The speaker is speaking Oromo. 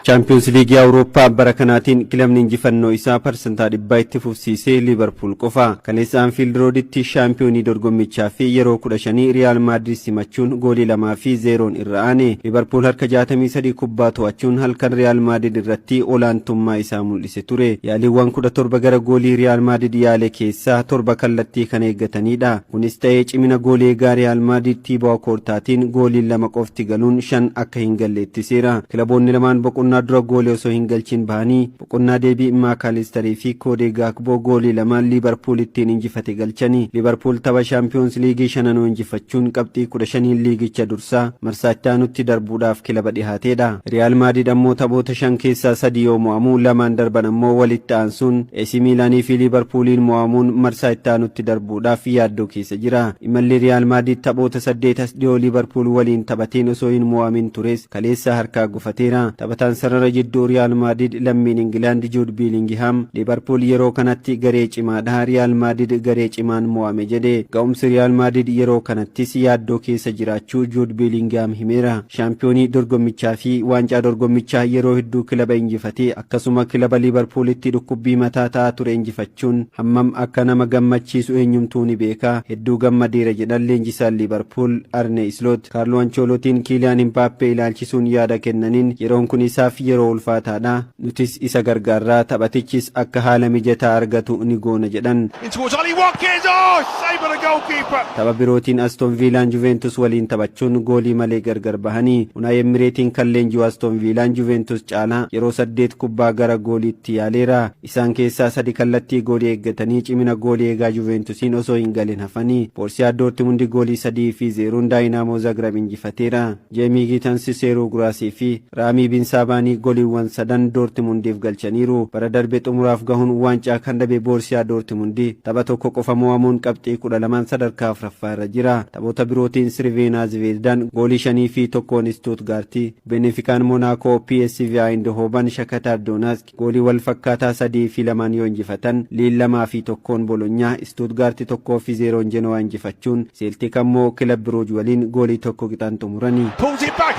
Chaampiyoons Liigii Awurooppaa bara kanaatiin kilabni injifannoo isaa 100% itti fufsiisee Liibarpuul qofa. Kaleessa Anfiild Rooditti shaampiyoonii dorgommichaa fi yeroo 15 Riyaal Maadrid simachuun goolii 2 fi 0n irra aane. Liibarpuul harka 63 kubbaa to'achuun halkan Riyaal Maadrid irratti olaantummaa isaa mul'ise ture. Yaaliiwwan 17 gara goolii Riyaal Maadrid yaale keessaa torba kallattii kan eeggatanidha. Kunis ta'ee, cimina goolii eegaa Riyaal Maadrid Tiiboo Koortaatiin gooliin lama qofti galuun shan akka hin galle ittiseera. Kilaboonni lamaan boqonnaa dura goolii osoo hin galchin bahanii, boqonnaa deebii Maakaalistarii fi Koodee Gaakboo goolii lamaan Liibarpuul ittiin injifate galchanii. Liibarpuul tapha Shaampiyoons Liigii shananuu injifachuun qabxii 15n liigicha dursaa marsaa itti aanutti darbuudhaaf kilaba dhihaateedha. Riyaal Maadrid ammoo taphoota shan keessaa sadi yoo mo'amu, lamaan darban ammoo walitti aansuun AC Miilaanii fi Liibarpuuliin mo'amuun marsaa itti aanutti darbuudhaaf yaaddoo keessa jira. Imalli Riyaal Maadrid taphoota saddeet as dhiyoo Liibarpuul waliin taphateen osoo hin mo'amin tures kaleessa harkaa gufateera. Taphataan sarara jidduu Riyaal Maadrid lammiin Ingilaand Juud Biilingihaam, "Liibarpuul yeroo kanatti garee cimaadha. Riyaal Maadrid garee cimaan mo'ame," jedhe. Ga'umsi Riyaal Maadrid yeroo kanattis yaaddoo keessa jiraachuu Juud Biilingihaam himeera. Shaampiyoonii dorgommichaa fi waancaa dorgommichaa yeroo hedduu kilaba injifatee, akkasuma kilaba Liibarpuulitti dhukkubbii mataa ta'aa ture injifachuun hammam akka nama gammachiisu eenyumtuu ni beeka. Hedduu gammadeera, jedhan leenjisaan Liibarpuul Arne Isloot. Kaarloo Anchoolootiin Kiiliyaan Imbaappee ilaalchisuun yaada kennaniin, "Yeroon kun isaaf yeroo ulfaataadha. Nutis isa gargaarraa, taphatichis akka haala mijataa argatu ni goona," jedhan. In towards Ollie Watkins. Oh, save by the goalkeeper. Tapha birootiin Aston Viilaan Juventus waliin taphachuun goolii malee gargar bahanii. Unai Emireetiin kan leenji'u Aston Viilaan Juventus caalaa yeroo saddeet kubbaa gara gooliitti yaaleera. Isaan keessaa sadi kallattii goolii eeggatanii cimina goolii eegaa Juventusiin osoo hin galin hafanii. Boorsiyaa Doortimundi goolii 3 fi 0n Daayinaamoo Zagreb injifateera. Jeemii Giitansi, Seeruu Guraasii fi Raamii Binsaabaanii gooliiwwan sadan Doortimundiif galchaniiru. Bara darbe xumuraaf gahuun waancaa kan dhabe Boorsiyaa Doortimundi tapha tokko qofa mo'amuun qabxii 12n sadarkaa afuraffaa irra jira. Taphoota birootiin Sirveenaa Zveezdaan goolii 5 fi 1n Stuutgaarti, Benefikaan Monaakoo, PSV Eindhoven Shakataar Doonask goolii wal fakkaataa 3 fi 2n yoo injifatan, Liil 2 fi 1n Bolonyaa, Stuutgaarti 1 fi 0n Jenowaa injifachuun, Seeltik ammoo Kilab Biruuj waliin goolii tokko qixaan xumurani. Pulls it back.